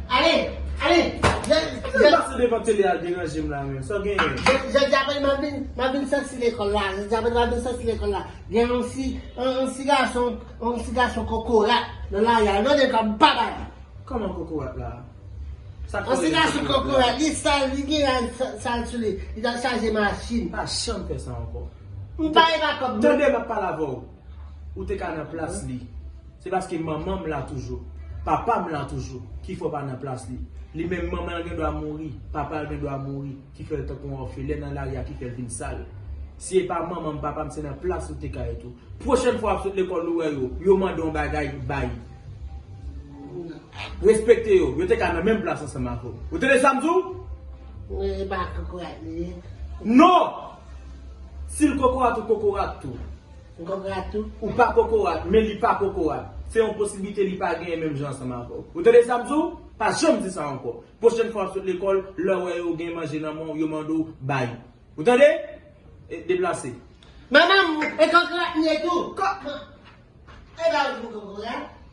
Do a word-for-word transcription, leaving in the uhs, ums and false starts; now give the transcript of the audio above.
Ale, ale. Jodi a devan tele al deranje m la menm. Sa w genyen? Jodi a m ap vin, m ap vin sòti lekòl la. Jodi a m ap vin sòti lekòl la. Gen yon ti, yon, yon ti gason, yon ti gason kokorat nan lari a. Mande kòb pa bay. Kòman kokorat la? Sa k fè l kokorat? Yon ti gason kokorat, li sal, li gen rad sal sou li. Li t ap chaje machin. Pa janm fè sa ankò. M pa gen kòb. Tande, m ap pale avè w. Ou te ka nan plas li. Se paske manman m la toujou, papa m la toujou, ki fè w pa nan plas li. Li menm, manman l gen dwa mouri, papa l gen dwa mouri, ki fè l tankou yon òfelen nan lari a, ki fè l vin sal. Si e pa manman m, papa m, se nan plas ou te ka ye tou. Pwochèn fwa w ap sot lekòl, ou wè yo, yo mande yon bagay, bay. Respekte yo, yo te ka nan menm plas ansanm avè w. Ou tande sa m di w? Mwen, e pa kokorat li ye. Non! Si l kokorat, ou kokorat tou. M kokorat tou. Ou pa kokorat, men li pa kokorat. Se yon posiblite li pa genyen menm jan ansanm avè w. Ou tande sa m di w? Pa janm di sa ankò. Pwochèn fwa w sot lekòl, lè w wè yo gen manje nan men w, yo mande w, bay. Ou tande? E, deplase. Manman m, e kokorat m ye tou. Ko- E ba ou di m kokorat?